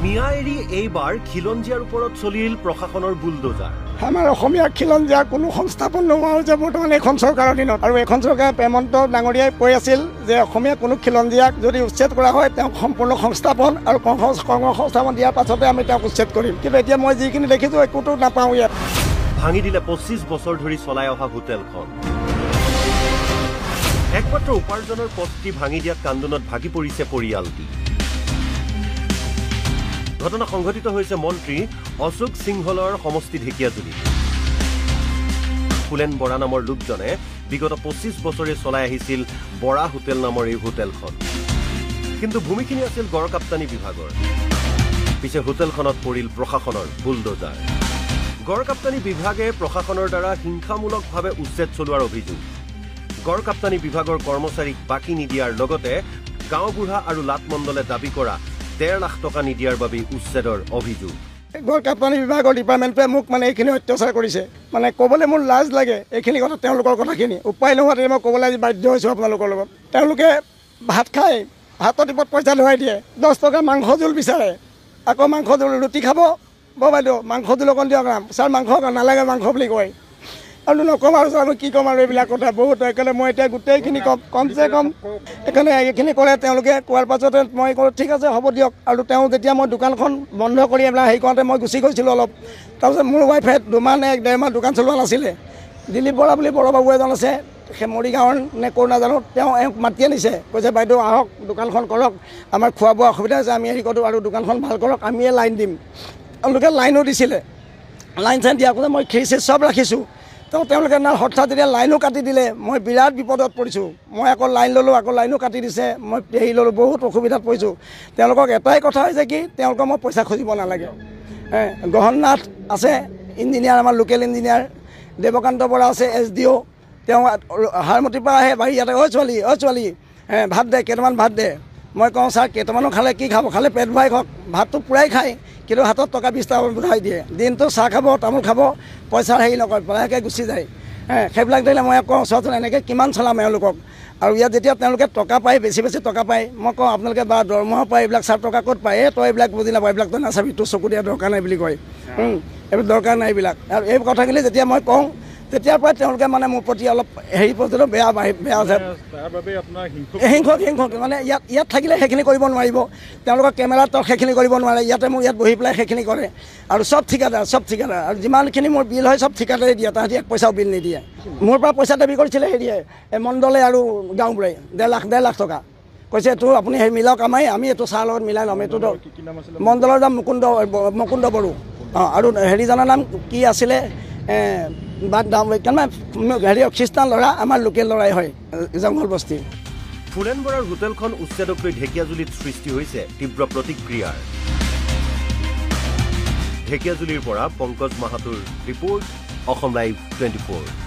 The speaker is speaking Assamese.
মিয়া এৰি এইবাৰ খিলঞ্জীয়াৰ ওপৰত চলিল প্ৰশাসনৰ বুলডোজাৰ। আমাৰ অসমীয়া খিলঞ্জীয়াৰ কোনো সংস্থাপন নোহোৱা হৈছে বৰ্তমান এইখন চৰকাৰৰ দিনত। আৰু এইখন চৰকাৰে হেমন্ত ডাঙৰীয়াই কৈ আছিল যে অসমীয়া কোনো খিলঞ্জীয়াক যদি উচ্ছেদ কৰা হয় তেওঁক সম্পূৰ্ণ সংস্থাপন আৰু কৰ্মসংস্থাপন দিয়াৰ পাছতে আমি তেওঁক উচ্ছেদ কৰিম। কিন্তু এতিয়া মই যিখিনি দেখিছোঁ একোতো নাপাওঁ ইয়াত। ভাঙি দিলে 25 বছৰ ধৰি চলাই অহা হোটেলখন। একমাত্ৰ উপাৰ্জনৰ পথটি ভাঙি দিয়াত কান্দোনত ভাগি পৰিছে পৰিয়ালটি। ঘটনা সংঘটিত হৈছে মন্ত্ৰী অশোক সিংহলৰ সমষ্টি ঢেকীয়াজুলিত। ফুলেন বৰা নামৰ লোকজনে বিগত 25 বছৰে চলাই আহিছিল বৰা হোটেল নামৰ এই হোটেলখন। কিন্তু ভূমিখিনি আছিল গড়কাপ্তানি বিভাগৰ। পিছে হোটেলখনত পৰিল প্ৰশাসনৰ বুলডোজাৰ। গড়কাপ্তানি বিভাগে প্ৰশাসনৰ দ্বাৰা হিংসামূলকভাৱে উচ্ছেদ চলোৱাৰ অভিযোগ। গড়কাপ্তানি বিভাগৰ কৰ্মচাৰীক বাকী নিদিয়াৰ লগতে গাঁওবুঢ়া আৰু লাটমণ্ডলে দাবী কৰা 1.5 লাখ টকা নিদিয়াৰ বাবে উচ্ছেদৰ অভিযোগ। গড়কাপ্তানি বিভাগৰ ডিপাৰ্টমেণ্টটোৱে মোক মানে এইখিনি অত্যাচাৰ কৰিছে। মানে ক'বলৈ মোৰ লাজ লাগে এইখিনি কথা, তেওঁলোকৰ কথাখিনি উপায় নোহোৱাতে মই ক'বলৈ আজি বাধ্য হৈছোঁ আপোনালোকৰ লগত। তেওঁলোকে ভাত খাই ভাতৰ টিপত পইচা ধৰাই দিয়ে, 10 টকা মাংস জোল বিচাৰে, আকৌ মাংস জোল ৰুটি খাব, বাইদেউ মাংস জোল অকণ দিয়ক না, ছাৰ মাংস নালাগে মাংস বুলি কয়। আৰু নক'ম আৰু ছাৰ কি ক'ম আৰু এইবিলাক কথা বহুত। সেইকাৰণে মই এতিয়া গোটেইখিনি কম কমচে কম সেইকাৰণে এইখিনি ক'লে তেওঁলোকে। কোৱাৰ পাছতে মই ক'লোঁ ঠিক আছে হ'ব দিয়ক। আৰু তেওঁ যেতিয়া মই দোকানখন বন্ধ কৰি এইবিলাক হেৰি কৰোঁতে মই গুচি গৈছিলোঁ অলপ। তাৰপিছত মোৰ ৱাইফে 2 মাহ নে 1.5 মাহ দোকান চলোৱা নাছিলে। দিলীপ বৰা বুলি বড়বাবু এজন আছে, সেই মৰিগাঁৱৰ নে ক'ৰ নাজানো, তেওঁ এওঁক মাতি আনিছে, কৈছে বাইদেউ আহক দোকানখন কৰক, আমাৰ খোৱা বোৱা অসুবিধা হৈছে, আমি হেৰি কৰোঁ আৰু দোকানখন ভাল কৰক, আমিয়ে লাইন দিম। তেওঁলোকে লাইনো দিছিলে, লাইন চাইন দিয়াৰ পাছত মই খিৰিচি চব ৰাখিছোঁ। তো তেওঁলোকে না হঠাৎ যেতিয়া লাইনো কাটি দিলে, মই বিৰাট বিপদত পৰিছোঁ। মই আকৌ লাইন ল'লোঁ, আকৌ লাইনো কাটি দিছে, মই হেৰি ল'লোঁ, বহুত অসুবিধাত পৰিছোঁ। তেওঁলোকক এটাই কথা হৈছে কি, তেওঁলোকক মই পইচা খুজিব নালাগে। গহননাথ আছে ইঞ্জিনিয়াৰ, আমাৰ লোকেল ইঞ্জিনিয়াৰ, দেৱকান্ত বৰা আছে এছ ডি অ', তেওঁ হাৰমতিৰ পৰা আহে বাৰী ইয়াতে, ঐ ছোৱালী ঐ ছোৱালী ভাত দে, কেইটামান ভাত দে। মই কওঁ ছাৰ কেইটামানো খালে কি খাব, খালে পেট ভৰাই খাওক, ভাতটো পূৰাই খায়, কিন্তু হাতত টকা 20 টকা বুঢ়াই দিয়ে। দিনটো চাহ খাব, তামোল খাব, পইচা হেৰি নকৰে, লাহেকৈ গুচি যায়। সেইবিলাক দিলে মই কওঁ চোৱাচোন এনেকৈ কিমান চলাম এওঁলোকক। আৰু ইয়াত যেতিয়া তেওঁলোকে টকা পায়, বেছি বেছি টকা পায়, মই কওঁ আপোনালোকে বা দৰমহা পায়, এইবিলাক ছাৰ টকা ক'ত পায়, এই তই এইবিলাক বুজি নাপায়, এইবিলাক তই নাচাবি, তোৰ চকু দিয়া দৰকাৰ নাই বুলি কয়। এইবিলাক দৰকাৰ নাই এইবিলাক। আৰু এই কথাখিনি যেতিয়া মই কওঁ তেতিয়াৰ পৰাই তেওঁলোকে মানে মোৰ প্ৰতি অলপ হেৰি পৰ্যন্ত বেয়া বেয়া আছে, হিংসক হিংসক মানে ইয়াত ইয়াত থাকিলে সেইখিনি কৰিব নোৱাৰিব, তেওঁলোকৰ কেমেৰাত সেইখিনি কৰিব নোৱাৰে, ইয়াতে মোৰ ইয়াত বহি পেলাই সেইখিনি কৰে। আৰু চব ঠিকাদাৰ, চব ঠিকাদাৰ, আৰু যিমানখিনি মোৰ বিল হয় চব ঠিকাদাৰে দিয়ে, তাহাঁতি এক পইচাও বিল নিদিয়ে। মোৰ পৰা পইচা দাবী কৰিছিলে হেৰিয়ে মণ্ডলে আৰু গাঁওবুঢ়াই 1.5 লাখ 1.5 লাখ টকা কৈছে, এইটো আপুনি সেই মিলাওক, আমাৰ আমি এইটো ছাৰৰ লগত মিলাই ল'ম। এইটো মণ্ডলৰ নাম মুকুন্দ মুকুন্দ বড়ো, অঁ, আৰু হেৰিজনৰ নাম কি আছিলে বাদ দাম, হেৰি খ্ৰীষ্টান ল'ৰা, আমাৰ লোকেল ল'ৰাই হয়, জংঘল বস্তি। ফুলেন বৰাৰ হোটেলখন উচ্ছেদক লৈ ঢেকীয়াজুলিত সৃষ্টি হৈছে তীব্ৰ প্ৰতিক্ৰিয়াৰ। ঢেকীয়াজুলিৰ পৰা পংকজ মাহাতোৰ ৰিপৰ্ট, অসম লাইভ 24।